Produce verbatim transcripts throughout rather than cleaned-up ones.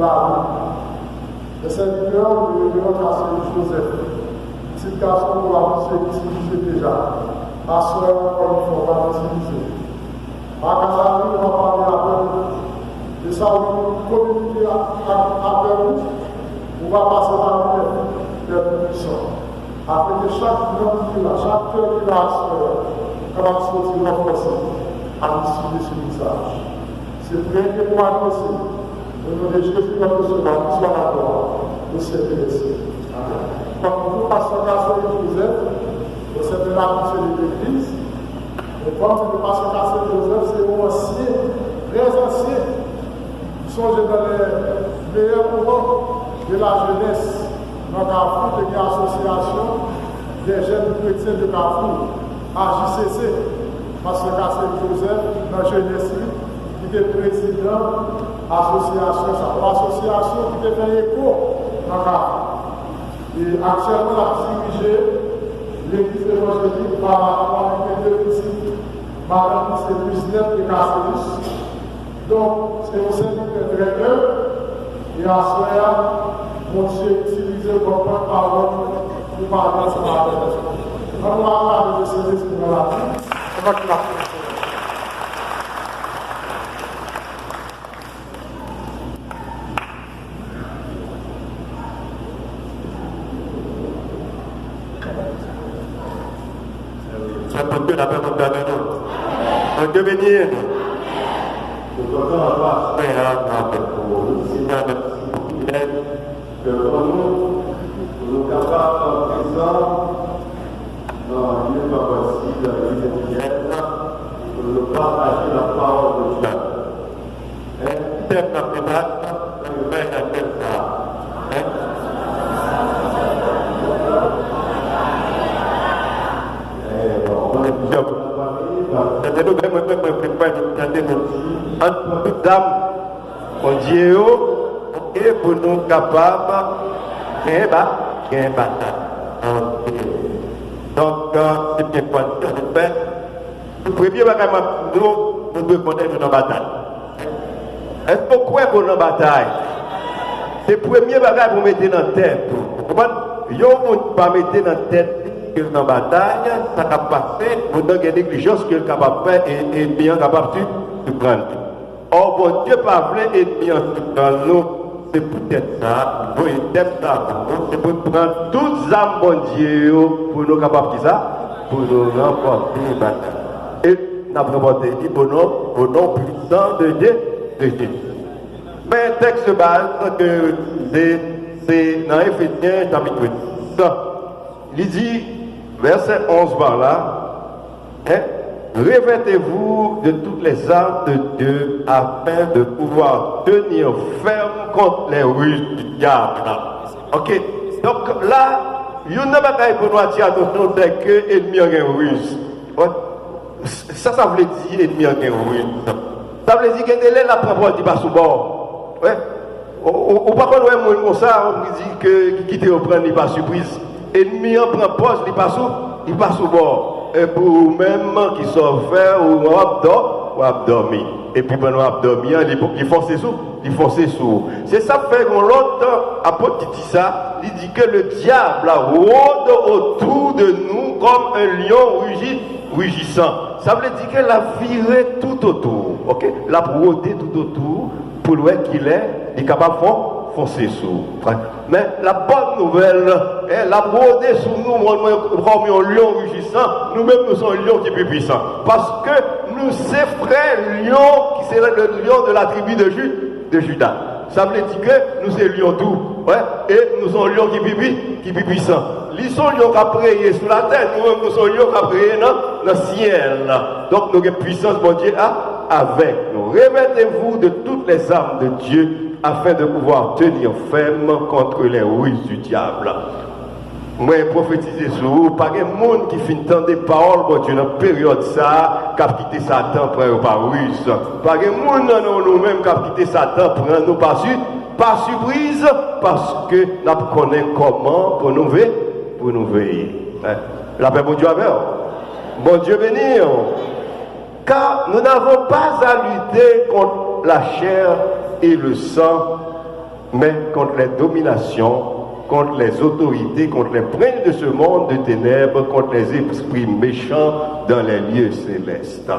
Lavi. Men sèvitè w, yo rele w Cassius Joseph. Pitit gason w ap itilize deja. Aswè a, ankò yon fwa, w ap itilize. Makandavi, w ap pale avè w. E sa w kominike a- a- avè w, ou va pase pa li lè, lè pli pwisan. Afin ke chak nanm ki la, chak kè ki la aswè a, kapab soti ranfòse ak istime sou mesaj. Se priyè ke nou adrese. O non de Jezi, nòt resevwa tout sa la glwa o Sèyè Selès. Amen. Donk, nou, pastè Cassius Joseph, nou se de labitye de legliz. Nou konn ke pastè Cassius Joseph se yon ansyen, trè ansyen. M sonje nan lè meyè moman de la jenès nan Kafou, te gen asosyasyon de jèn kretyen de Kafou, A J C C, pastè Cassius Joseph, nan jenès li, ki te prezidan asosyasyon sa. Yon asosyasyon ki te fè eko nan Kafou. E aktyèlman, l ap dirije legliz evanjelik pa rapò avèk de pitit. Madanm li se Luisnette de Cassius. Donk, se yon sèvitè trè enb. E aswè a, Bondye itilize l kòm pòtpawòl pou pale ansanm avè nou. Ann nou aklame Sentespri nan lavi. Ann aklame Sentespri. Fè Bondye lapè Bondye avè nou. Bondye beni nou. Nou kontan anba. Senyè, mèsi pou priyè. Fè pou nou, pou nou kapab prezan nan lye pa posib, nan legliz endijen, pou nou pataje lapawòl de Dye. Hein? Tèm nan se pa nan yon bagay nan tèm sa. Hein? Eh, bon, bon, bon. Tande nou, ben, mwen, mwen, mwen, mwen, mwen, tande nou. Ann pran tout zam Bondye yo, oke, pou nou kapab gen ba, gen batay. Oke. Donk, euh, se byen konn, an fèt, Premye bagay m ap di nou, nou dwe konnen nou nan batay. Èske w kwè ke w nan batay? Se premye bagay pou w mete nan tèt ou. Ou konprann? Yon moun ki pa mete nan tèt li ke l nan batay, sa k ap pase, moun nan gen neglijans ke l kapab fè e enmi an kapab si-, siprann li. Ò, Bondye pa vle enmi an siprann nou. Se poutèt sa, li voye tèm sa pou nou, se pou n pran tout zam Bondye yo, pou nou kapab ki sa? Pou nou ranpòte batay. E n ap ranpòte li o non, o non pwisan de Dye, de Jezi. Men tèks de baz ke se, se nan Efezyen chapit dis. Li di, vèsè onz pa la, hein, revêtez-vous de toutes les armes de Dieu afin de pouvoir tenir ferme contre les ruses du diable. Ok, donk la, youn nan bagay pou nou atire atansyon, se ke enmi an gen riz. Sa, sa vle di enmi an gen riz. Sa vle di gen de lè l ap pran pòz li pa sou bò. Wi. Ou, ou, ou pa konn wè moun konsa, ou di ke ki kite yo pran li pa sipriz. Enmi an pran pòz li pa sou, li pa sou bò. E pou ou menm ki sa w fè, ou w ap dò, w ap dòmi. Epi pandan w ap dòmi an, li, li fonse sou, li fonse sou ou. Se sa k fè yon lòt apot ki di sa, li di ke le diable rôde autour de nous comme un lion rugi-, rugissant. Sa vle di ke l ap vire toutotou, ok? L ap rode toutotou pou l wè kilè li kapab fon-, fonse sou ou. Men la bòn nouvèl, eh, l ap rode sou nou, mwen, mwen, kòm yon lyon rijisan, nou menm nou se yon lyon ki pi pwisan. Paske nou se frè lyon, ki se le, le lion de la tribu de Ju-, de Juda. Sa vle di ke nou se lyon tou, wè, e nou se yon lyon ki pi, pi, ki pi pwisan. Li se yon lyon k ap reye sou latè, nou menm nou se yon lyon k ap reye nan, nan syèl la. Donk nou gen pwisans Bondye a, avèk nou. Revêtez-vous de toutes les armes de Dieu afin de pouvoir tenir ferme contre les ruses du diable. Mwen pwofetize sou ou, pa gen moun ki fin tande pawòl Bondye nan peryòd sa a k ap kite Satan pran yo pa riz. Pa gen moun nan nou menm k ap kite Satan pran nou pa si-, pa sipriz, paske n ap konnen kòman pou nou ve-, pou nou veye. Lapè Bondye avè w. Bondye beni w. Car nous n'avons pas à lutter contre la chair et le sang, mais contre les dominations, contre les autorités, contre les princes de ce monde de ténèbres, contre les esprits méchants dans les lieux célestes.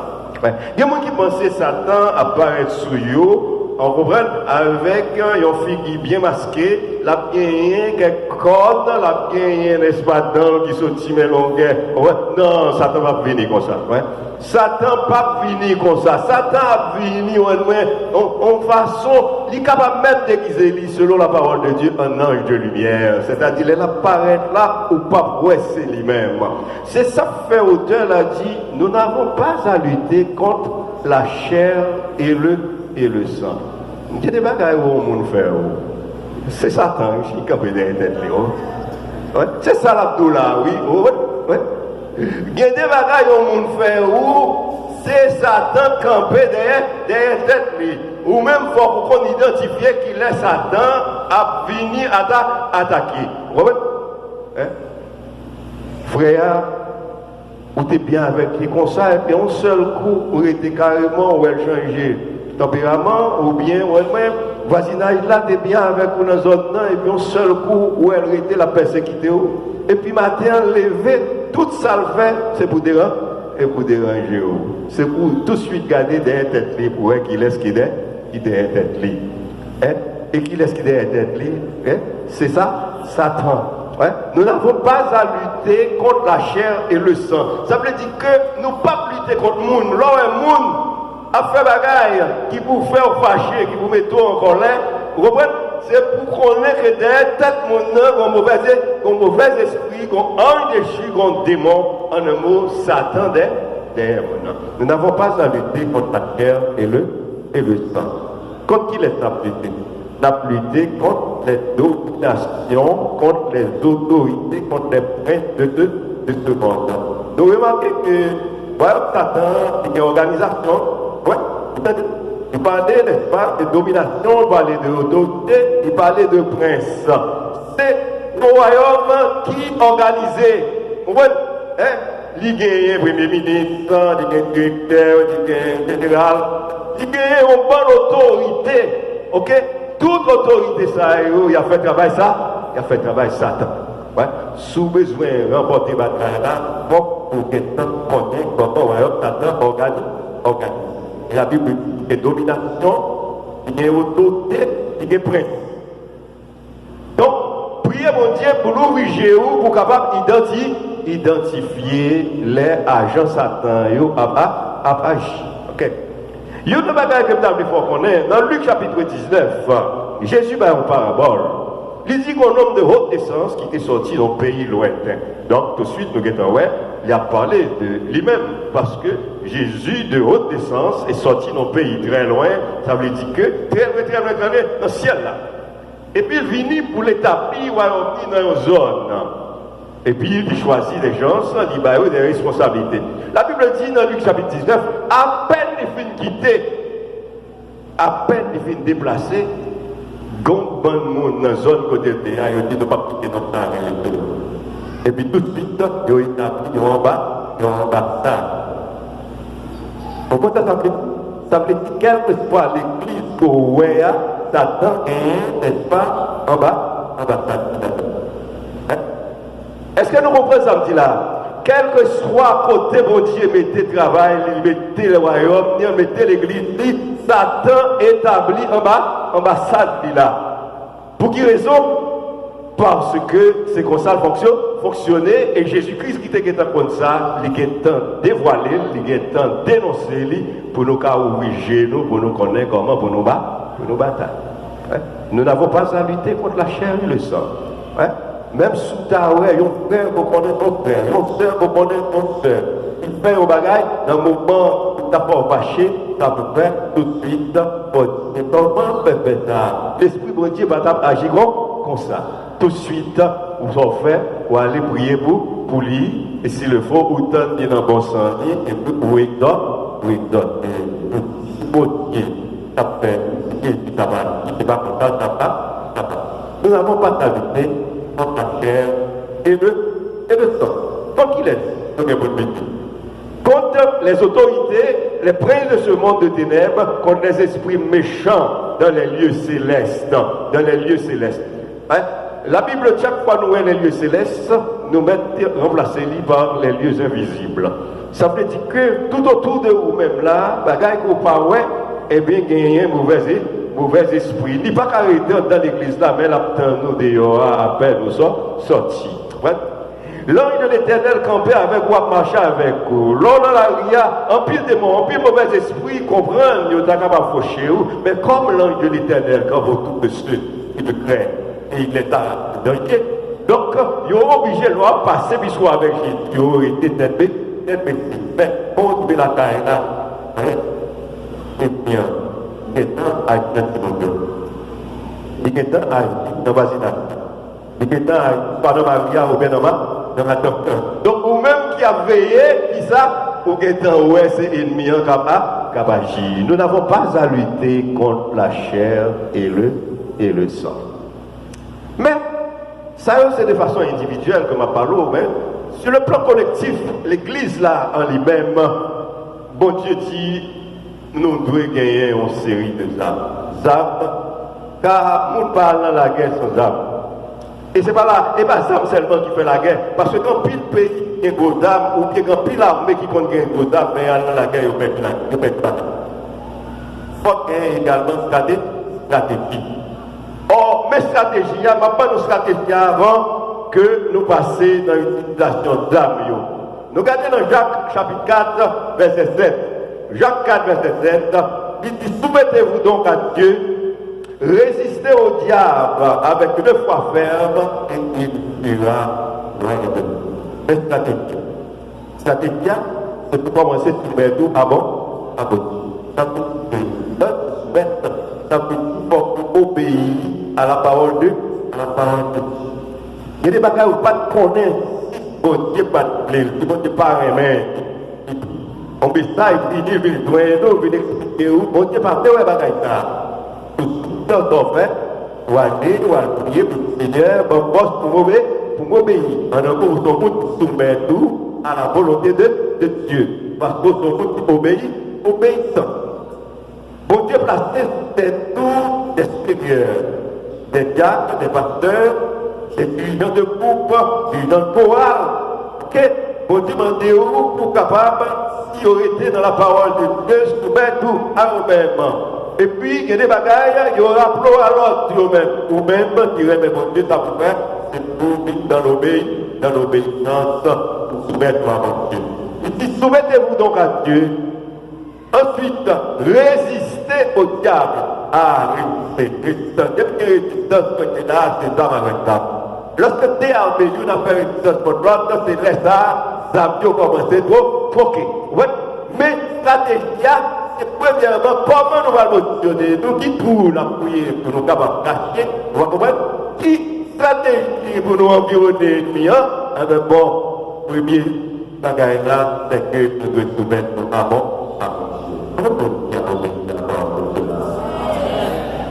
Wi. Gen moun ki panse Satan ap parèt sou yo, w konprann, avèk yon figi byen maske, l ap genyen kèk kòn, l ap genyen, nèspa, dan l ki soti men longè. Wi. Non, Satan p ap vini konsa. Wi. Satan p ap vini konsa. Satan ap vini, w konprann, yon, yon fason, li kapab menm degize li, selon la parole de Dieu, en ange de lumière. Sètadi, lè l ap parèt la, ou p ap wè se li menm. Se sa k fè otè la di, nous n'avons pas à lutter contre la chair et le, et le sang. Gen de bagay yon moun fè ou. Se Satan ki kanpe dèyè tèt li, wi. Wi. Se sa l ap di w la, wi. Wi. Wi. Gen de bagay yon moun fè ou, se Satan kanpe dèyè, dèyè tèt li. Ou menm, fòk ou konn idantifye kilè Satan ap vini ata-, atake. Ou konprann? Hein? Frè a, ou te byen avèk li konsa, epi yon sèl kou, ou rete kareman, ou wè l chanje tanperaman, oubyen, ou wè, mwen, vwazinaj la te byen avèk ou nan zòn nan, epi yon sèl kou, ou wè l rete, l ap pèsekite w. Epi maten an, leve, tout sa l fè, se pou deran-, se pou deranje w. Se pou tousuit gade dèyè tèt li, pou wè kilès ki dè-, ki dèyè tèt li. Hein? E kilès ki dèyè tèt li? Hein? Se sa, Satan. Hein? Nous n'avons pas à lutter contre la chair et le sang. Sa vle di ke nou p ap lite kont moun. Lè w wè moun ap fè bagay ki pou fè w fache, ki pou mete w an kòlè, ou konprann? Se pou konnen ke dèyè tèt moun nan, gon movèz, gon movèz espri, gon anj dechi, gon demon, en un mot, Satan dè-, dèyè moun nan. Nous n'avons pas à lutter contre la chair et le, et le sang. Kont kilès n ap lite? N ap lite kont les dominations, kont les autorités, kont les princes de, de, de ce monde. Nou remake ke wayòm Satan an, li gen òganizasyon. Wi, ou tande? Li pale, nèspa, de dominasyon, li pale de otorite, li pale de prens. Se yon wayòm ki òganize. Ou konprann? Hein? Li genyen premye minis, li gen direktè, li gen jeneral, li genyen yon bann otorite, oke? Tout otorite sa yo, y ap fè travay sa, y ap fè travay Satan. Wi. Si w bezwen ranpòte batay la, fòk ou gentan konnen kòman wayòm Satan ògani-, òganize. Labib di, gen dominasyon, li gen otorite, li gen prens. Donk, priye Bondye pou l ouvri je w pou w kapab idanti-, idantifye lè ajan Satan yo ap, ap, ap aji. Oke. Youn nan bagay ke m ta vle fè w konnen, nan Lik chapit diznèf, Jezi bay yon parabòl. Li di, gon nonm de haute naissance ki te sòti nan peyi lwenten. Donk, tousuit, nou gentan wè, li ap pale de li menm, paske Jezi de haute naissance e sòti nan peyi trè lwen, sa vle di ke trè lwen, trè lwen, trè lwen nan syèl la. Epi l vini pou l etabli wayòm li nan yon zòn. Epi li chwazi de jan, li ba yo de responsablite. Labib di nan Lik chapit diznèf, apèn li fin kite, apèn li fin deplase, gon bann moun nan zòn kote l te a, yo di, nou p ap kite nonm sa a rete. Epi tousuit, yo etabli yon anba-, yon anbasad. Ou konprann sa sa vle di? Sa vle di, kèlkeswa legliz ke w wè a, Satan genyen, nèspa, anba, anbasad li ladan. Èske nou konprann sa m di la? Kèlkeswa kote Bondye mete travay li, mete wayòm li, mete legliz li, Satan etabli anba, anbasad li la. Pou ki rezon? Paske se konsa l fonksyon-, fonksyone, e Jezi Kris ki te gentan konn sa, li gentan devwale l, li gentan denonse li, pou nou ka ouvri je nou, pou nou konnen kòman pou nou ba-, pou nou batay. Hein? Nous n'avons pas à lutter contre la chair et le sang. Hein? Menm si w ta wè yon frè ke w konnen se yon frè, yon sè ke w konnen se yon sè, li fè yon bagay, nan moman ou ta fè w fache, sa pou fè tousuit, Bondye, kòman fè fè sa? Lespri Bondye pa t ap aji kon, konsa. Tousuit, ou sa w fè, ou ale priye pou, pou li, e si le fo, ou tann li nan bon san li, epi ou egzò-, ou egzòte. Si Bondye t ap fè, Jezi t ap aji, se pa konsa, sa pa, sa pa. Nous n'avons pas à lutter contre la chair et le, et le sang. Kont kilès nou gen pou n lite? Contre les autorités, les princes de ce monde de ténèbres, contre les esprits méchants dans les lieux célestes, dans les lieux célestes. Hein? La Bible, chak fwa nou wè les lieux célestes, nou mèt ranplase li pa les lieux invisibles. Sa vle di ke tout otou de ou menm la, bagay ke w pa wè, ebyen, genyen movèz, movèz espri. Li pa ka rete anndan legliz la, men l ap tann ou deyò a, apèl ou sò, sòti. Konprann? L'ange de l'Éternel kanpe avèk ou, ap mache avèk ou. Lè w nan lari a, anpil demon, anpil movèz espri konprann yo ta kapab fòse w, men kòm l'ange de l'Éternel kanpe otou de ceux qui le craignent, et il est à danger. Donk, yo oblije lè w ap pase, piske w avèk Jezi, yo rete tèt be-, tèt bese. Men, bon, w rive lakay la, enmi an gentan aji nan ti bòkyò. Li gentan aji nan vazinaj. Li gentan aji, swa nan mari a oubyen nan ma-, nan madanm nan. Donk, ou menm ki ap veye, kisa? Ou gentan wè se enmi an k ap a-, k ap aji. Nous n'avons pas à lutter contre la chair et le, et le sang. Men, sa yo se de fason endividyèl ke m ap pale w, men, sur le plan collectif, legliz la an li menm, Bondye di nou dwe genyen yon seri de zam. Zam, ka moun pa al nan lagè san zam. E se pa la, e pa zam sèlman ki fè lagè, paske gen anpil peyi ki gen gwo zam, oubyen gen anpil ame ki konn gen gwo zam, men y al nan lagè, yo pèdi la, yo pèdi batay. Fòk genyen egalman estrate-, estrateji. Ò, men estrateji a, m ap ban nou estrateji a avan ke nou pase nan itilizasyon zam yo. Nou gade nan Jak chapit kat, vèsè sèt. Jak kat, vèsè sèt, li di, Soumettez-vous donc à Dieu, résistez au diable avec deux fois ferme, et il fuira loin de vous. Men estrateji. Estrateji a, se pou kòmanse soumèt ou a Bon-, a Bondye. Sa vle di ke lè w soumèt, sa vle di fòk ou obeyi à la parole de, à la parole de Dieu. Gen de bagay ou pa t konnen si Bondye pa t vle l, si Bondye pa renmen. Yon mesaj vini, vin jwenn ou, vin eksplike ou, Bondye pa vle wè bagay sa a. Tout sa w fè, w ale, w al priye pou di, Senyè, ban m fòs pou m obe-, pou m obeyi. An tankou w se yon moun ki soumèt ou à la volonté de, de Dieu. Paske w se yon moun ki obeyi, obeyisan. Bondye plase sou tèt nou des supérieurs, des diacres, des pasteurs, des dirigeants de groupe, dirigeants de chorale. Oke? Bondye mande w pou w kapab, si yo rete nan la parole de Dieu, soumèt ou a yo menm. Epi, gen de bagay, yo raple w a lòd yo menm. Ou menm ki renmen Bondye, sa pou fè, se pou w vin dans l'obéi-, dans l'obéissance, pou soumèt ou a Bondye. Li di, Soumettez-vous donc à Dieu. Ensuite, résistez au diable. Ah, reziste, rezistans. Depi gen rezistans, kote la, se zam avèk zam. Lòske de ame youn ap fè rezistans kont lòt, se lè sa a, zam yo kòmanse tro-, twoke. Ou wè? Men estrateji a, se premyèman, kòman nou pral pozisyone nou, ki twou n ap fouye pou nou kapab kache, ou konprann? Ki estrateji pou nou anviwone enmi an? Enben, bon, premye bagay la, se ke nou dwe soumèt nou a Bon-, a Bondye. Pou nou byen obeyi a la pawòl de Dye la.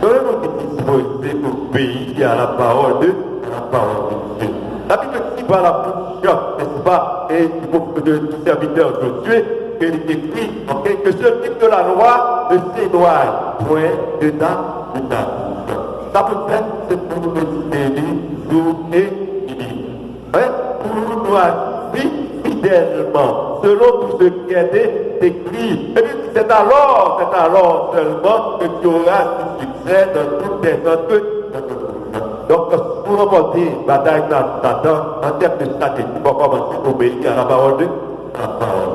Donk, nou te dispoze obeyi a la pawòl de, a la pawòl de Dye. La Bible dit par la bouche, n'est-ce pas, et du, du serviteur de Dieu, que il est écrit, ok, que ce livre de la loi ne s'éloigne point de ta, de ta bouche. Sa pou fè, se pou nou medite li jou e nuit. Hein? Pour nous aji fidèlement, selon tout ce qui est écrit. Et puis, c'est alors, c'est alors seulement que tu auras du succès dans toutes tes entreprises. Donk, pou ranpòte batay sa, Satan, an tèm de estrateji, fò w kòmanse obeyi a la pawòl de, a la pawòl.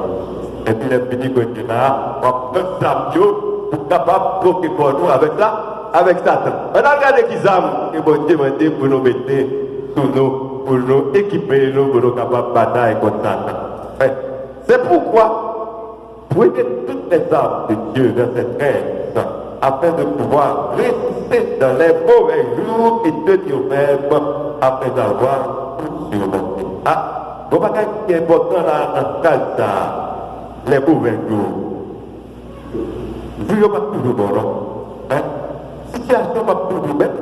Epi lè fini kote la, w ap pran zam yo pou kapab twoke kò nou avèk sa, avèk Satan. Ann al gade ki zam ke Bondye mande pou nou mete sou nou, pou nou ekipe nou, pou nou kapab batay kont Satan. Fè. C'est pourquoi prenez toutes les armes de Dieu, verset treize, afin de pouvoir résister dans les mauvais jours et tenir ferme après avoir tout surmonté. Ah, gon bagay ki enpòtan la nan fraz sa a, les mauvais jours. Jou yo p ap toujou bon, non. Hein? Sitiyasyon p ap toujou bèl.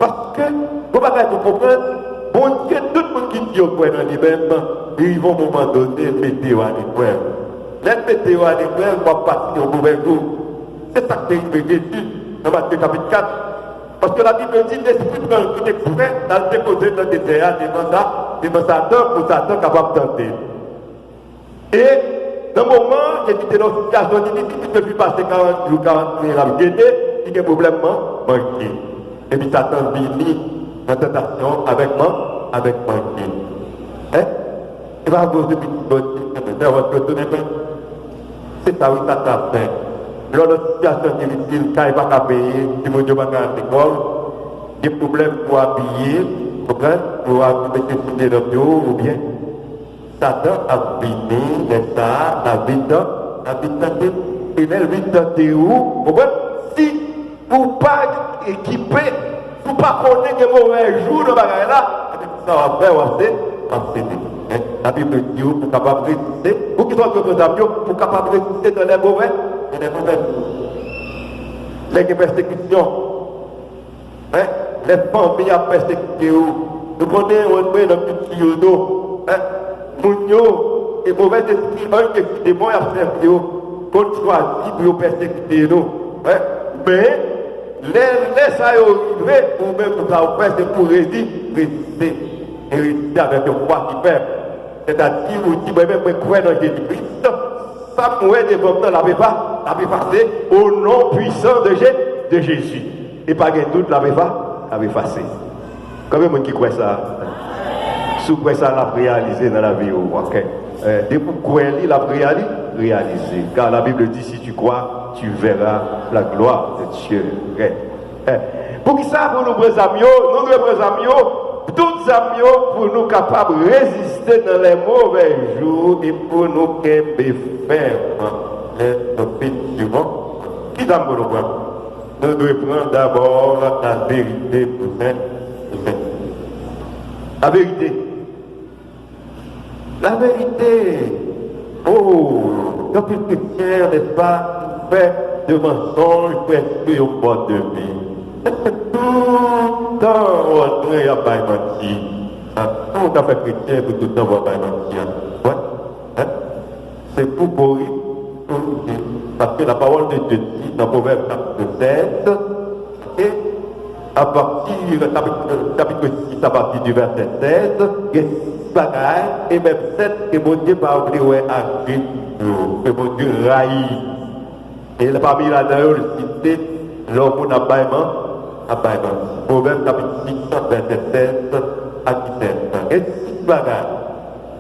Paske, gon bagay pou konprann, Bondye, tout moun ki di yo kwè nan li menm, li rive yon moman done, l mete yo aleprèv. Lè l mete yo aleprèv, w ap pase yon move jou. Se sa k te rive Jezi. Nan Matye chapit kat. Paske Labib di, lespri pran l kote kouvè, l al depoze l nan dezè a, devan sa, devan Satan, pou Satan kapab tante l. E nan moman Jezi te nan yon sitiyasyon difisil, li te fin pase karant jou, karant nwi l ap jene, li gen pwoblèm man-, manje. Epi Satan vini nan tantasyon avèk man-, avèk manje. Hein? E pa vre, se pitit Bondye, se mwen, se mwen, se mwen. Se sa wi, Satan ap fè. Lè w nan sitiyasyon difisil, kay pa ka peye, timoun yo pa ka al lekòl, gen pwoblèm pou abiye, konprann? Pou abiye, mete soulye nan pye w, oubyen Satan ap vini, lè sa a, l ap vin tan-, l ap vin tante w. E lè l vin tante w, konprann? Si ou pa ekipe, si w pa konnen gen movè jou nan bagay la, ebyen, sa w ap fè, w ap se-, w ap sede. Men, Labib di w, pou w kapab reziste, ou ki sòti pran zam yo, pou w kapab reziste nan lè movè, nan lè movè jou. Lè gen pèsekisyon, Hein? Lè fanmi ap pèsekite w. Nou konnen, ann prale nan kilti yo tou. Hein? Moun yo, e movèz espri, anj, demon y ap sèvi yo, konn chwazi pou yo pèsekite nou. Hein? Men, lè, lè sa yo rive, ou menm, sa w fè, se pou rezi-, reziste. E reziste avèk yon fwa ki fèm. Sètadi, ou di, mwen menm, mwen kwè nan Jezi Kris. Sa m wè devan m nan, l ap efa-, l ap efase, au nom puissant de Jé-, de Jésus. E pa gen dout, l ap efa-, l ap efase. Konbyen moun ki kwè sa? Si w kwè sa, l ap reyalize nan lavi w, ok? Eh, depi w kwè li, l ap reyali-, reyalize. Car la Bible dit, si tu crois, tu verras la gloire de Dieu. Ok? Eh, poukisa pou nou pran zam yo? Nou dwe pran zam yo, tout zam yo, pou nou kapab reziste nan lè movè jou e pou nou kenbe fèm lè nou fin. Ki zam pou nou pran? Nou dwe pran dabò laverite pou sèvi. Laverite. Laverite. Oh, anpil kretyen, nèspa, fè de mansonj prèske yon mòd de vi. Èske tout tan w antre y ap bay manti? Hein? Kòman w ka fè kretyen pou tout tan w ap bay manti an? Wè. Hein? Se pou kouri, kouri. Paske la parole de Dieu dit dans Proverbes chapitre seize, et à partir, chapitre, chapitre six, à partir du verset seize, gen sis bagay, e menm sèt, ke Bondye pa vle wè ak je li yo, ke Bondye rayi. E pami ladan yo, l site lè yon moun ap bay man-, ap bay manti. Pwovèb chapit sis, vèsè sèz a disèt. Gen sis bagay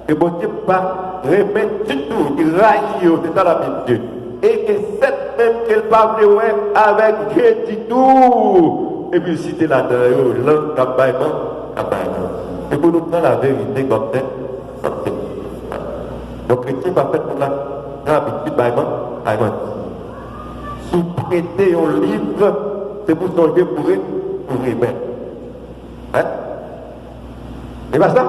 ke Bondye pa renmen ditou, li rayi yo, se sa Labib di. E gen sèt menm ke l pa vle wè avèk je ditou. Epi l site ladan yo, lang k ap bay man-, k ap bay manti. Se pou nou pran laverite kòm tèt. Yon kretyen pa fèt pou l ap pran abitid bay man-, bay manti. Si w prete yon liv, se pou sonje pou re-, pou remèt. Hein? E pa sa?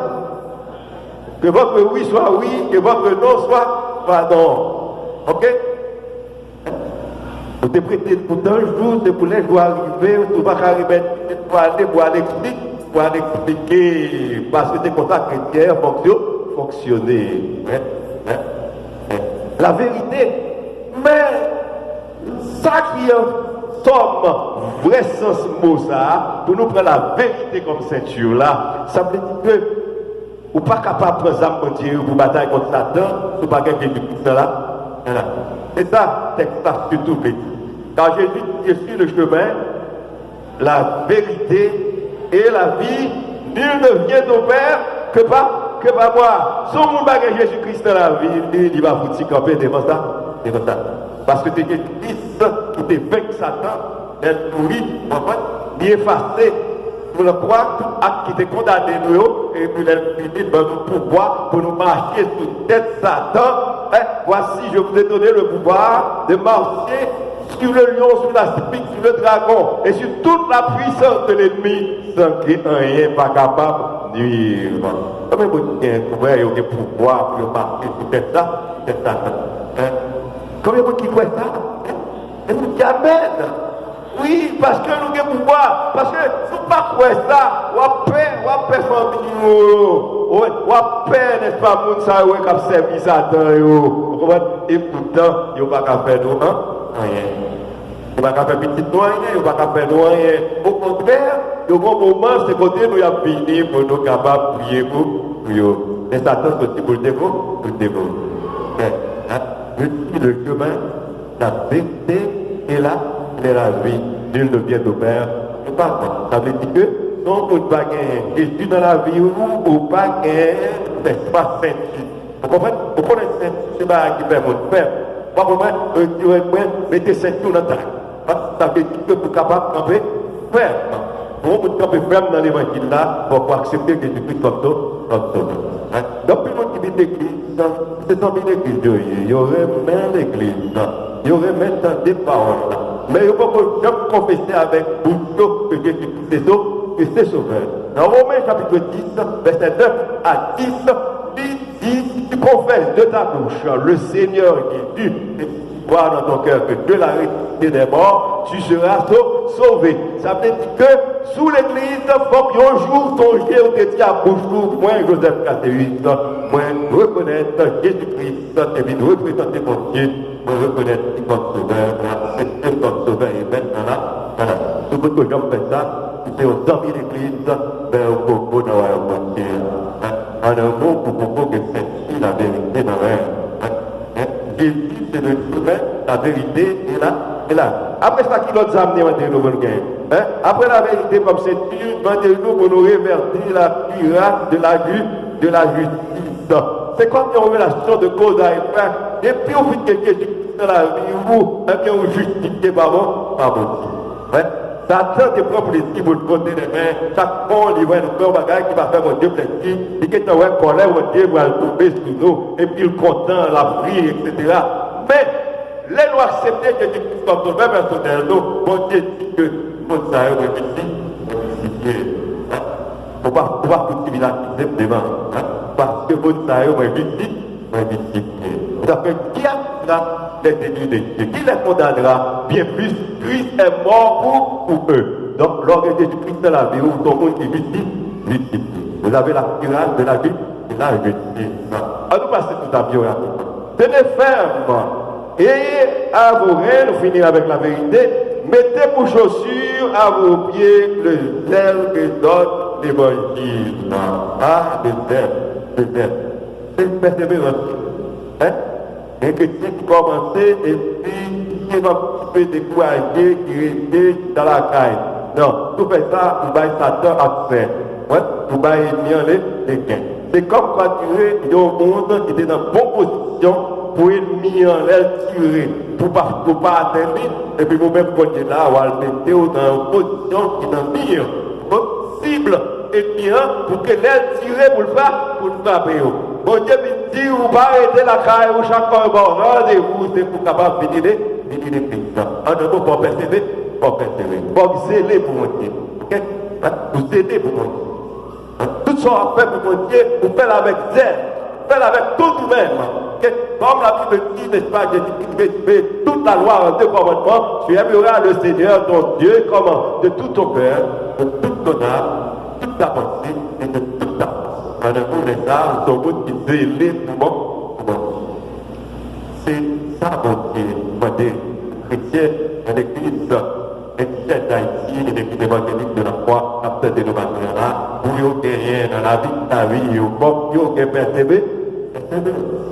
Que votre oui soit oui, que votre non soit, soit non. Ok? Ou te prete l pou tan jou, se pou lè jou a rive, ou pa ka remèt, pou ale, pou ale eksplik-, pou ale eksplike. Paske se konsa kretyen an fonksyo-, fonksyone. Hein? Hein? Hein? Laverite. Men, sa ki an sòm vrè sans mo sa a, pou nou pran laverite kòm senti la, sa vle di ke ou pa kapab pran zam Bondye yo pou batay kont Satan si w pa gen Jezi Kris nan la, nan la. Se sa tèks la sitou vle di. Car Jésus, je suis le chemin, la vérité et la vie, nul ne vient au Père que par, que par moi. Si yon moun pa gen Jezi Kris nan lavi li, li pa fouti kanpe devan sa, devan sa. Paske se Jezi Kris ki te venk Satan, lè l mouri, w konprann? Li efase sou lakwa tout ak ki te kondane nou yo, epi lè l fini, l ban nou pouvwa pou nou mache sou tèt Satan. Hein, voici, je vous ai donné le pouvoir de marcher sur le lion, sur la serpent, sur le dragon, et sur toute la puissance de l'ennemi, sans que rien pa kapab nwi. Konbyen moun ki gen, wè, yo gen pouvwa pou yo mache sou tèt sa, tèt Satan? Hein? Konbyen moun ki kwè sa? Hein? E nou di amèn. Wi, paske nou gen pouvwa. Paske si w pa kwè sa, w ap pè, w ap pè fanmi w yo. Wi, w ap pè, nèspa, moun sa yo k ap sèvi Satan yo. Ou konprann? E poutan, yo pa ka fè nou an-, anyen. Yo pa ka fè pitit nou anyen, yo pa ka fè nou anyen. Okontrè, yo gon moman, se kote nou y ap vini pou nou kapab priye pou, pou yo. Men Satan soti pou l devou-, pou l devoure. Men, hein, je suis le chemin, la vérité et la, et la vie. Nul ne vient au Père que par moi. Sa vle di ke si yon moun pa genyen Jezi nan lavi ou, ou pa genyen, men pa senti. Ou konprann? Ou konnen senti se bagay ki fè moun pè. Ou pa konprann? Yo di, mwen, mwen, mete senti w nan tak. Sa vle di ke pou kapab kanpe fèm. Pou yon moun kanpe fèm nan levanjil la, fòk ou aksepte Jezi Kris kòm so-, kòm sovè. Hein? Gen anpil moun ki vin legliz, se zanmi legliz yo ye. Yo renmen legliz. Yo renmen tande pawòl la. Men yo poko janm konfese avèk bouch yo ke Jezi Kris se so-, ke se sovè. Nan Women chapit dis, vèsè nèf a dis, li di, si tu confesses de ta bouche le Seigneur Jésus, et que tu crois dans ton cœur que Dieu l'a ressuscité des morts, tu seras sau-, sauvé. Sa vle di ke sou legliz, fòk yon jou sonje ou te di ak bouch ou, mwen, Joseph Caceus, mwen rekonèt Jezi Kris te vin reprezante Bondye, mwen rekonèt li kòm sovè, mwen aksepte l kòm sovè e mèt nan la, nan la. Si w potko janm fè sa, ou se yon zanmi legliz, men ou poko nan wayòm Bondye a. An, an yon mo, ou poko gen senti laverite nan men w. Hein? Jésus, c'est le chemin, la vérité et la, et la. Apre sa, ki lòt zam li mande nou pou nou genyen? Hein? Apre laverite kòm senti, mande nou pou nou revèti la cuirasse de la ju-, de la justice. Se kòm yon relasyon de koz a efè. Depi w fin gen Jezi Kris nan lavi w, ebyen, ou jistifye pa bon, pa Bondye. Hein? Satan te pran plezi pou l fwote men l chak fwa li wè nou fè yon bagay ki pa fè Bondye plezi, li gentan wè kòlè Bondye pral tonbe sou nou, epi l kontan, l ap ri, etsetera. Men, lè nou aksepte Jezi Kris kòm sovè pèsonèl nou, Bondye di ke moun sa yo mwen vin jistifye. Hein? Ou pa, ou pa fout vin akize m devan, hein? Paske moun sa yo mwen vin jis-, mwen vin jistifye. Sa fè, qui accusera les élus de Dieu? Qui les condamnera? Bien plus, Christ est mort pour, pour eux. Donk, lè w gen Jezi Kris nan lavi w, ou se yon moun ki jistifye, jistifye. Vous avez la cuirasse de la ju-, de la justice. An nou pase sou tab yo rapidman. Tenez ferme. Ayez à vos reins, nou fini avèk laverite, mettez pour chaussures à vos pieds le zèle que donne l'évangile. Ah, le zèle, le zèle. Se pèseverans. Hein? Gen kretyen ki kòmanse epi ki gen yon ti pe dekouraje, ki rete chita lakay. Non, si w fè sa, ou bay Satan aksè. Wi, ou bay ènmi an le, legen. Se kòmkwa tire yon moun ki te nan bon pozisyon pou ènmi an, lè l tire, pou pa, pou pa atenn li, epi ou menm kounye la, w al mete w nan yon pozisyon ki nan mi an. Bon, sib ènmi an, pou ke lè l tire pou l fra-, pou l frape w. Bondye vin di, ou pa rete lakay ou, chak fwa yo ba w randevou, se pou w kapab vini le, vini legliz la. An de mo, fò w pèsevere, fò w pèsevere. Fò w zele pou Bondye. Oke? Ou zele pou Bondye. Tout sa w ap fè pou Bondye, ou fè l avèk zèl, ou fè l avèk tout ou menm. Ke, kòm Labib di, nèspa, Jezi Kris rezime tout lalwa an de kòmandman, tu aimeras le Seigneur ton Dieu comment? De tout ton cœur, de toute ton âme, toute ta pensée et de toute ta force. Pandan konnen sa, ou se yon moun ki zele pou bon, pou Bondye. Se sa Bondye mande kretyen nan legliz, legliz Dayiti, legliz evanjelik de la fwa, k ap tande nou maten an la, pou yo genyen nan lavi, lavi yo, fòk yo gen pèseve-, pèseverans.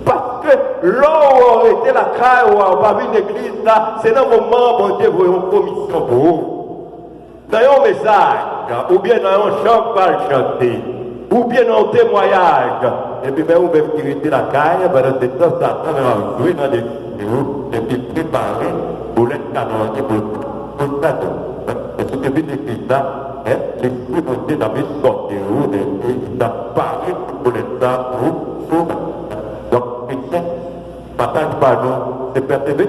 Paske lè w rete lakay ou a, ou pa vin legliz la, se nan moman an Bondye voye yon komisyon pou ou. Nan yon mesaj, oubyen nan yon chan k pral chante, oubyen nan yon temwayaj, epi men ou menm ki rete lakay, pandan se tan, Satan menm ap jwe nan lespri w, epi prepare boulèt kanon an ki pou, pou l fè tou. E si w te vin legliz la, en, Lespri Bondye t ap eskòte w, epi l t ap pare pou boulèt sa pou, pou ou menm. Donk, kretyen, Mesaj pa nou, se pèseve-,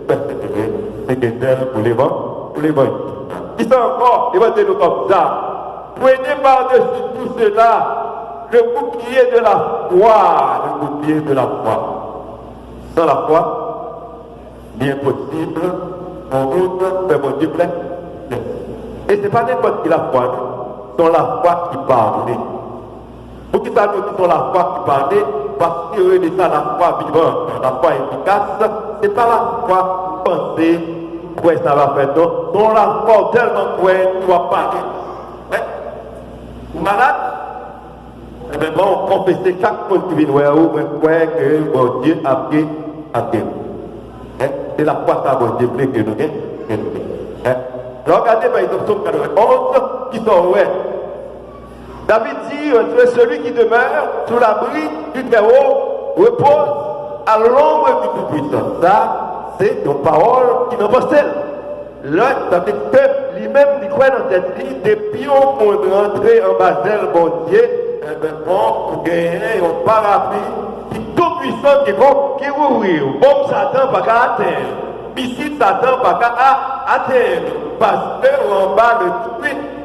pèsevere, se gen zèl pou levan-, pou levanjil. Kisa ankò? Levanjil nou kòm zam. Prenez par-dessus tout cela le bouclier de la foi, le bouclier de la foi. San lafwa, li enposib pou moun fè Bondye plè. E se pa nenpòt ki lafwa, non. Se yon lafwa ki pale. Poukisa nou di se yon lafwa ki pale? Paske yo rele sa lafwa vivan, lafwa efikas. Se pa lafwa panse, Kwè sa va fèt non. Ton la fò tèlman kwè ki w ap pale. Ou malad? Ebyen bon, konfese chak moun ki vin wè ou, mwen kwè ke Bondye ap ge, ap ge. Se lafwa sa Bondye vle ke nou gen. Lè w gade pa egzanp Sòm katrevenn onz, kisa w wè? David di, celui qui demeure sous l'abri du Très-Haut repose à l'ombre du Tout-Puissant. Sa, se yon pawòl ki nan panse l. Lè, sa vle di ke li menm, li kwè nan tèt li, depi yon moun rantre anba zèl Bondye, enben, bon, ou genyen yon parapli ki tou pwisan, ki bon, ki wouri w. Bonm Satan pa ka atenn. Misil Satan pa ka a, atenn ou, paske ou anba le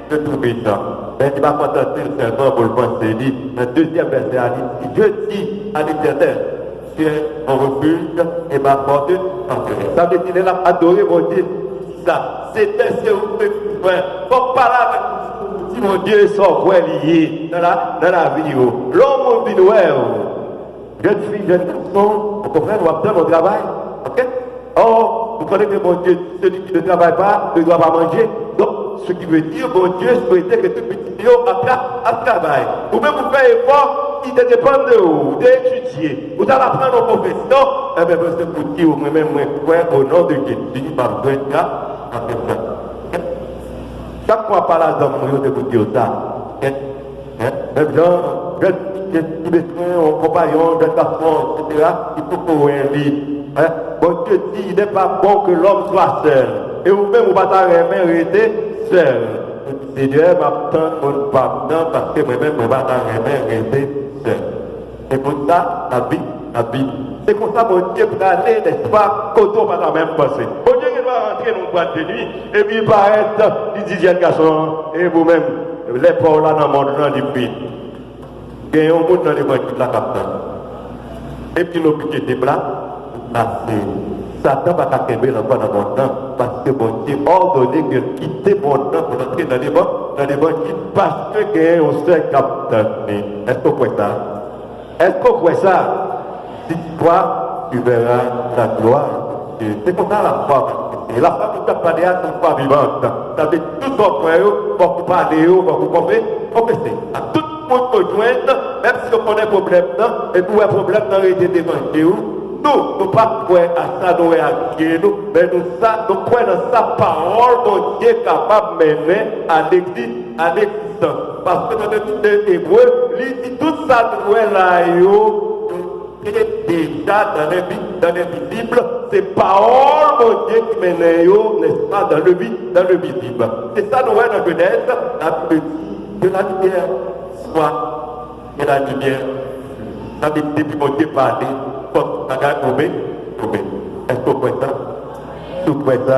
Tout-Puissant. Men li pa kontante l sèlman pou l panse li. Nan dezyèm vèsè a, li di, Je dis à l'Éternel, tu es mon refuge et ma forteresse. Sa vle di, lè l ap adore Bondye, sa, se tèt se ou menm ki kwè. Fòk pale avèk ou, di Bondye sa w kwè li ye nan la, nan lavi w. Lè yon moun vin wè w, jèn fi, jèn gason, ou konprann, w ap tann yon travay. Oke? Or, nou konnen ke Bondye di, celui qui ne travaille pas ne doit pas manger. Donk, ce qui veut dire, Bondye swete ke tout pitit li yo ap tra-, ap travay. Ou menm ou fè efò, li te depann de ou, ou te etidye, ou t al aprann yon pwofesyon, enben, se pou di w, mwen menm, mwen kwè, o non de Jezi, m ap jwenn sa, m ap jwenn sa. Chak fwa w ap pale a zanmi w yo, se pou di yo sa. Hein? Menm jan, jèn fi ki bezwen yon konpayon, jèn gason, etsetera, ki poko wè li. Hein? Bondye di, il n'est pas bon que l'homme soit seul. E ou menm, ou pa ta renmen rete sèl. Ou di, Senyè, m ap tann moun pa m nan, paske mwen menm, mwen pa ta renmen rete sèl. Se konsa, n ap viv, n ap viv. Se konsa, Bondye prale, nèspa, kote w pa ta menm panse. Bondye gen dwa rantre nan yon bwat de nwi, epi li parèt, li di jèn gason an, e ou menm, lè pa w la nan mond lan, li vin. Gen yon moun nan levanjil la k ap tann. Epi l oblije deplase. Satan pa ka kenbe l ankò nan mond lan, paske Bondye òdone ke l kite mond lan pou l antre nan levan-, nan levanjil, paske gen yon sè k ap tann li. Èske w kwè sa? Èske w kwè sa? Si tu crois, tu verras la gloire de Dieu. Se konsa lafwa manifeste. Lafwa ke w ap pale a, se yon fwa vivant. Sa vle di tout sa w kwè yo, fòk ou pale yo, fòk ou konfe-, konfese. Ak tout moun ke w jwenn, menm si yo konnen pwoblèm nan, epi w wè pwoblèm nan rete devan je w, nou, nou pa kwè a sa nou wè ak je nou, men nou sa, nou kwè nan sa pawòl Bondye kapab mennen a legliz, a legzistans. Paske nan legliz de Ebre, li di tout sa nou wè la yo, yo te deja nan lenvi-, nan lenvizib, se pawòl Bondye ki mennen yo, nèspa, dans le vi-, dans le visible. Se sa nou wè nan Jenèz, la Bib di, que la lumière soit, et la lumière, sa vle di depi Bondye pale, fòk bagay tonbe, tonbe. Èske w kwè sa? Si w kwè sa,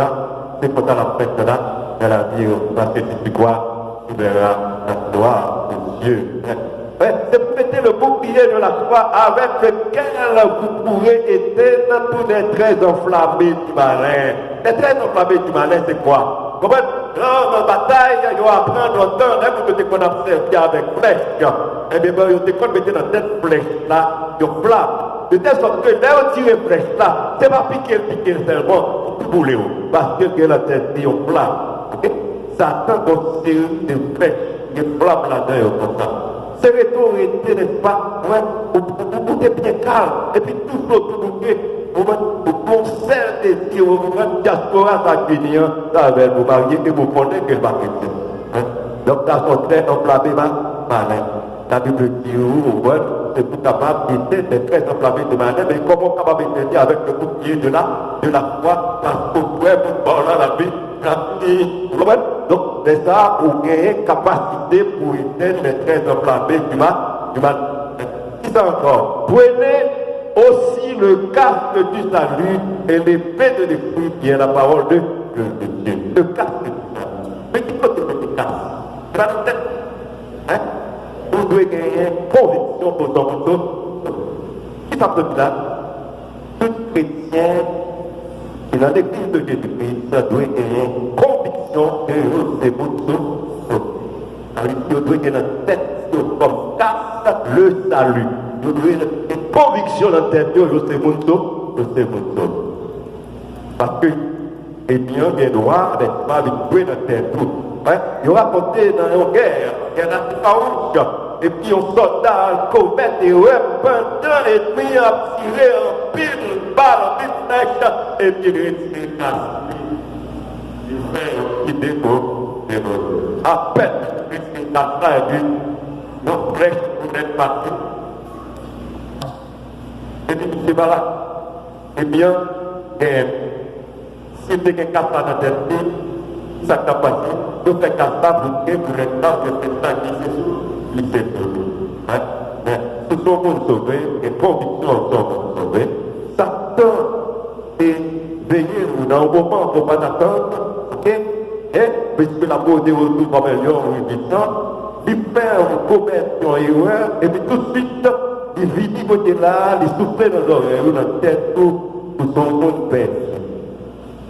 se konsa l ap fèt la, nan lavi w, paske si tu crois, tu verras la gloire de Dieu. Hein? Hein? C'est pour mettre le bouclier de la foi avec lequel vous pourrez éteindre tous les traits enflammés du malin. Les traits enflammés du malin, c'est quoi? Konprann? Nan, nan batay, yo aprann lontan, lè moun yo te konn ap sèvi avèk flèch, ebyen, bon, yo te konn mete nan tèt flèch la yon flam. De tèl sòt ke lè yo tire flèch la, se pa pike l, pike l sèlman, pou boule w. Paske gen nan tèt li yon flam. Oke? Satan gon seri de flèch, gen flam ladan yo konsa. Se rete w rete, nèspa, wè, ou, ou, ou te byen kal, epi tout otou bouke, ou wè, ou gon sèl dezi, ou wè, dyaspora sa k vini an, sa avè l pou marye, epi w konnen ke l pa kretyen. Hein? Donk, gason trè anflame, ma-, malin. Labib di, ou, ou wè, se pou kapab etenn les traits enflammés du malin, men kòman w kapab etenn li? Avec le bouclier de la, de la foi, paske w kwè moun ba w la, lavi, lavi, ou konprann? Donk, lè sa a, ou genyen kapasite pou etenn les traits enflammés du mal, du mal. Kisa ankò? Prenez aussi le casque du salut et l'épée de l'esprit qui est la parole de, de, de Dieu. Le casque du salut. Men ki kote w mete kas? Se pa nan tèt. Hein? Ou dwe genyen konviksyon pou sa w sot. Kisa m sot di la? Tout kretyen ki nan legliz de Jezi Kris dwe genyen konviksyon ke yo se moun sot. Sa vle di yo dwe gen nan tèt yo kòm kas le salut. Yo dwe gen konviksyon nan tèt yo, yo se moun sot, yo se moun sot. Paske Enmi an gen dwa, nèspa, vin jwe nan tèt ou. Wi, yo rakonte nan yon gè, gè Latè Wouj, epi yon sòlda al komèt erè pandan enmi an ap tire anpil bal, anpil flèch, epi l retire kas li. Li fè yon ti dego de lòt. Apèn li retire kas la, epi yon flèch pou nèt pase. Epi misye pa la. Ebyen, genyen. Si l te gen kas la nan tèt li, sa k t ap pase? Yo fè kas la bouke pou nèt la, yo fè sa glise sou li, se pou li. Wi. Men, pou yon moun sove, gen konviksyon pou yon moun sove. Satan te veye ou nan yon moman ke w pa t atann, oke? E, piske l ap rode w tou kòm yon lyon rivisan, li fè w komèt yon erè, epi tousuit, li vini kote la, li soufle nan zòrèy ou, nan tèt ou, pou se yon moun pèdi.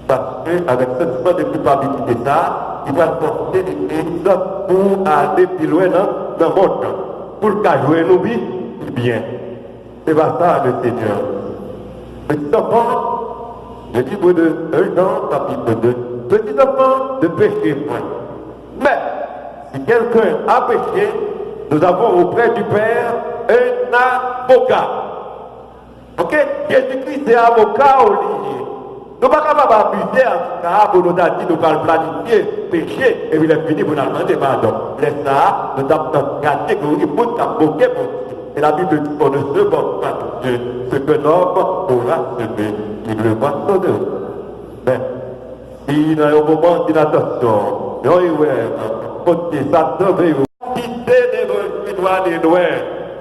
Paske, avèk santiman de kilpabilite sa, li pral fòse legliz pou ale pi lwen nan, nan mond lan, pou l ka jwenn ou pi, pi byen. Se pa sa le Seigneur. Petit enfant, le livre de un Jean, chapitre deux. Petit enfant, ne péchez point. Mais, si quelqu'un a péché, nous avons auprès du Père un avocat. Ok? Jezikri se avoka w li ye. Nou pa kapab abize ak sa pou nou ta di nou pral planifye peche, epi lè fini pou n al mande padon. Lè sa a, nou t ap nan kategori moun k ap moke Bondye. E Labib di, on ne se moque pas de Dieu, ce qu'un homme aura semé, il le moissonnera. Men, si nan yon moman d'inattention, yon erè, kote Satan veye w kite levanjil w ale lwen,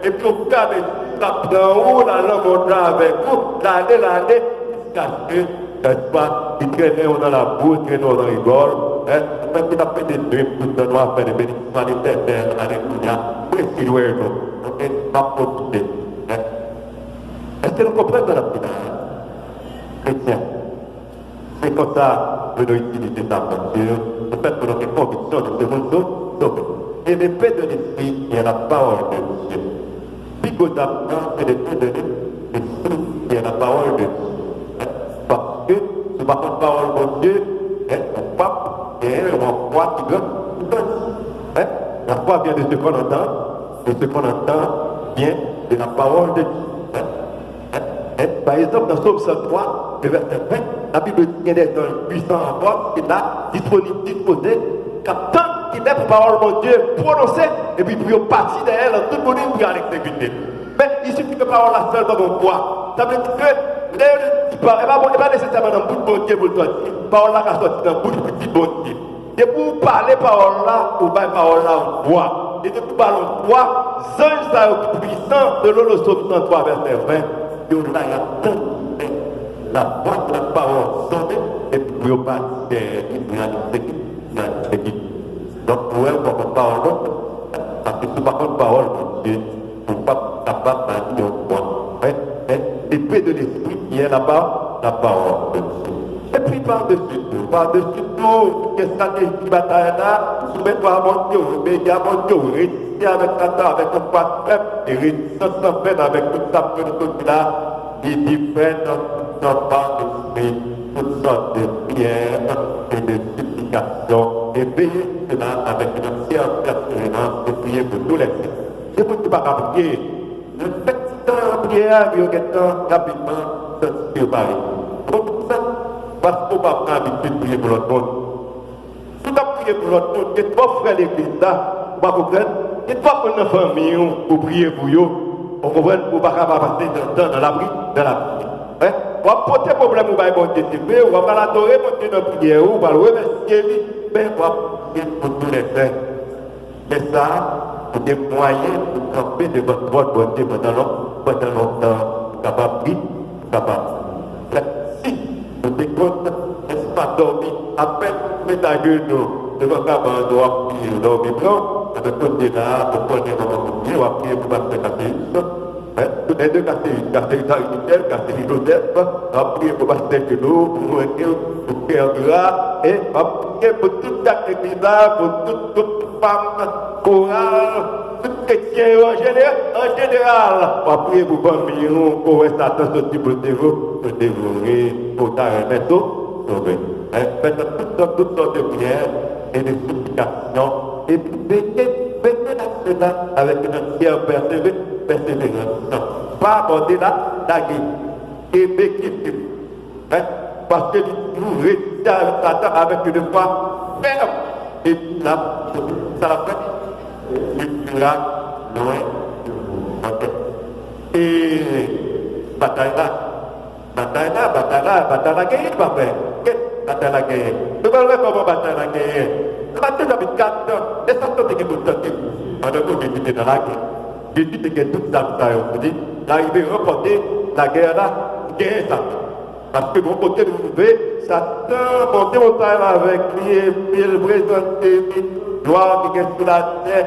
epi w gade si l ap pran ou, l al nan mond lan avèk ou, l ale, l ale, jiskaske, nèspa, li trennen w nan labou, li trennen w nan rigòl, en, menm si l ap mete nwit tout nan nwa, fè de benediksyon a Letènèl, alelouya, presi lwen nou, oke, n ap pwofite, en. Èske nou konprann sa n ap di la a? Kretyen. Se konsa pou nou itilize sa, Bondye, le fèt ke nou gen konviksyon de se moun nou sove. Et l'épée de l'esprit qui est la parole de Dieu. Pi gwo zam nan, se l'épée de l'esprit qui est la parole de Dieu. Paske, si w pa konn pawòl Bondye, en, ou p ap genyen yon fwa ki gran, ki gran. En, la foi vient de ce qu'on entend, et ce qu'on entend vient de la parole de Dieu. En, en, pa egzanp, nan Sòm san twa, le vèsè ven, Labib di gen de zanj pwisan ankò ki la, disponib, dispoze, k ap tann kilè pou pawòl Bondye pwononse, epi pou yo pati dèyè l an tout bonin pou y al egzekite l. Men, il suffit ke pawòl la sèlman gen yon vwa. Sa vle di ke, lè yo di pa, e pa bon, e pa nesesèman nan bouch Bondye pou l sòti. Pawòl la ka sòti nan bouch pitit Bondye. Depi w pale pawòl la, ou bay pawòl la yon vwa. E depi w ba l yon vwa, zanj sa yo ki pwisan, selon le Sòm san twa vèsè ven, yo la, y ap tann kilè lavwa de la pawòl sone, epi pou yo pati dèyè li, pou y al egzekite, pou y al egzekite. Donk, ou wè, ou pa konn pawòl Bondye. Paske si w pa konn pawòl Bondye, ou p ap kapab ba li yon vwa. Hein? Hein? L'épée de l'esprit qui est la pa-, la parole de Dieu. Epi padesi tou, padesi tou, tout estrateji batay la, soumèt ou a Bondye, obeyi a Bondye, reziste avèk Satan, avèk yon fwa fèm, e rezistans lan fèt avèk tout sa ke nou sot di la, li di fè nan, nan padesi, tout sòt de priyè e de siplikasyon, e veye sela avèk yon antyè pèsonèl, e priye pou tou lè sen. Se moun ki pa ka priye, lè fèt ti tan an priyè a, yo gentan rapidman santi yo pare. Poukisa? Paske w pa pran abitid priye pou lòt moun. Si w t ap priye pou lòt moun, gen twòp frè legliz la, ou pa konprann? Gen twòp moun nan fanmi w pou priye pou yo, ou konprann? Ou pa ka pa pase nan tan, nan lapri, nan lapri. Hein? W ap pote pwoblèm ou bay Bondye, se vre, w ap al adore Bondye nan priyè ou, w al remèsye li, men w ap priye pou tou lè sen. Lè sa a, ou gen mwayen pou kanpe devan twòn Bondye pandan lon-, pandan lontan, pou kapab pri, pou kapab. Si nou te konn, nèspa, dòmi, apèn ou met ajenou devan kabann ou, w ap priye, ou dòmi pran w, enben kounye la a, ou konnen kòman pou priye, w ap priye pou pastè Kaseyis, hein, tou lè de Kaseyis, Kaseyis Arimitèl, Kaseyis Jozèf, w ap priye pou pastè Jeno, pou Mwen, pou Frè Gra, e w ap priye pou tout chak legliz la, pou tout, tout fanm, koral, tout kretyen yo an jene-, an jeneral. W ap priye pou fanmi w, ke w wè Satan soti pou l devo-, pou l devore, pou w ta renmen tou, Sove. Hein? Fè tout sòt, tout sòt de priyè e de siplikasyon. Epi veye, veye nan cela avec une entière persévé-, persévérance. Pa abandone la, lage. E beki. Hein? Paske li toujou reziste avèk Satan avèk une foi ferme. Epi la, sa la fè. Li pi lwen. Ok. E batay la, Batay la, batay la, batay la genyen, pa frè. Kèt, batay la genyen. Nou pral wè kòman batay la genyen. Nan Matye chapit kat, e sa nou te gen pou tande. Pandan ke Jezi te nan lagè, Jezi te gen tout zam sa yo pou li. L arive ranpòte lagè la, li genyen sa. Paske bon kote nou rive, Satan monte montay la avèk li, epi l prezante li glwa ki gen sou latè,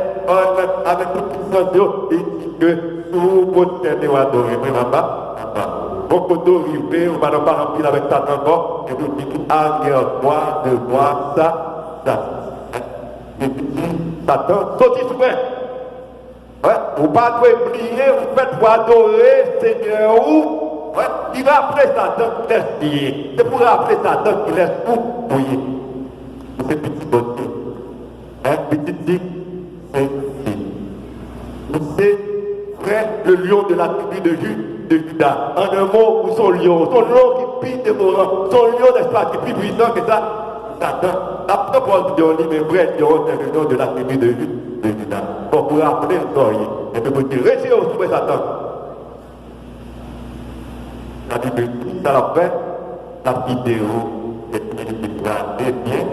avèk tout pisans yo, li di ke si w pwostène w adore mwen, m ap ba, m ap ba. Bon kote w rive, ou pa nan pale anpil avèk Satan ankò, epi w di ki aryè vwa de vwa sa, sa. Epi di, Satan, soti sou mwen. Wè, ou pa dwe bliye, ou fèt pou adore Senyè ou. Wè, li raple Satan kilès li ye. Se pou raple Satan kilès ou, ou ye. Ou se pitit Bondye. Hein, pitit di, se, se. Ou se frè, le lion de la tribu de Ju-, de Juda. An en mo, ou se yon lyon. Ou se yon lyon ki pi devoran. Ou se yon lyon, nèspa, ki pi pwisan ke sa. Satan. N ap pran pòz lyon li, men vrè lyon, se le lion de la tribu de Ju-, de Juda. Fòk ou raple l sa w ye. Epi pou di, retire w sou mwen, Satan. Sa vle di, sa l ap fè, l ap kite w, epi li di, gade byen,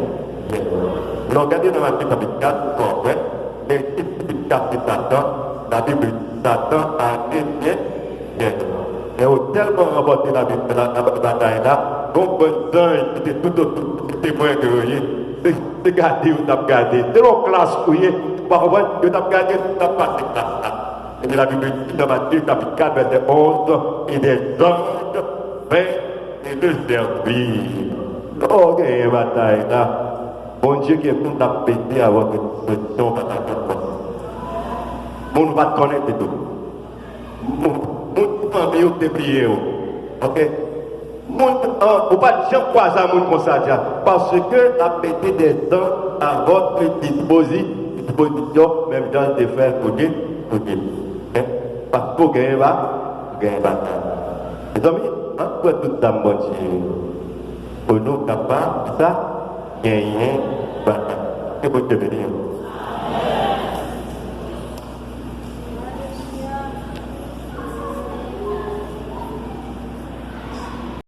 byen. Lè w gade nan Matye chapit kat, ou konprann, men ki chapit kat se Satan, Labib di, Satan ale byen, byen. Men yo tèlman ranpòte Labib la, nan batay la, gon bann zanj ki te toutotou, ki te temwen ke yo ye, se, se gade yo t ap gade. Se yon klas ou ye, ou pa konprann, yo t ap gade si w t ap pase klas la. Epi Labib di nan Matye chapit kat, vèsè onz, et des anges vint et le servir. Oh, genyen batay la. Bondye gen moun l ap mete a votre disposition, ou pa t ap konn. Moun ou pa t konnen ditou. Moun, moun ki fanmi ou te bliye w. Ok? Moun, an, ou pa t janm kwaze a moun konsa dja. Paske l ap mete des anges à votre disposi-, disposition, menm jan l te fè l pou di, pou di. Hein? Paske w genyen ba, w genyen batay. Mezanmi, ann pran tout zam Bondye yo. Pou nou kapab, sa, genyen batay. Ke Bondye beni nou.